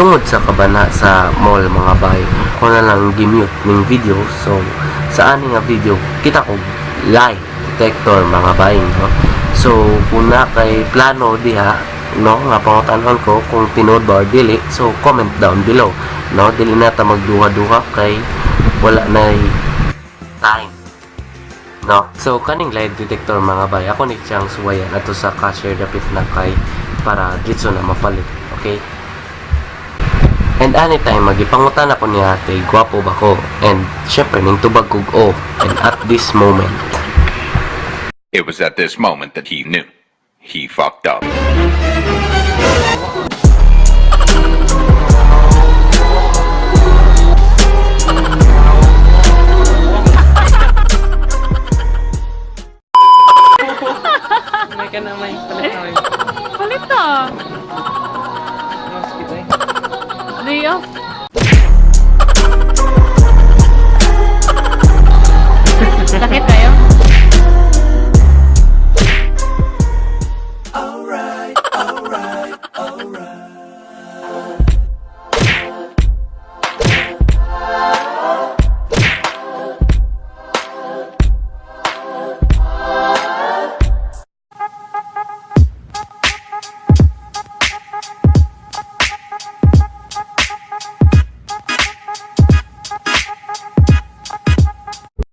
Tungod sa kabana sa mall, mga bay, ko na lang gi-mute ning video. So sa ani nga video, kita ko lie detector, mga bay, no? So kung na kay plano diha, no, nga pangutan-on ko kung tinuod ba or dili, so comment down below, no? Dili na ta magduha-duha kay wala na time, no? So kaning lie detector, mga bay, ako ni siyang suwayan ato sa cashier dapit na kay para diretso na mapalit, okay? And anytime magipangutan ako ni ate, gwapo ba ko? And syempre ning tubag kog "Oh," and at this moment, It was at this moment that he knew. He fucked up. May ka na may palit na may. Palit na. Mas kita eh. Day off. Sakit kayo?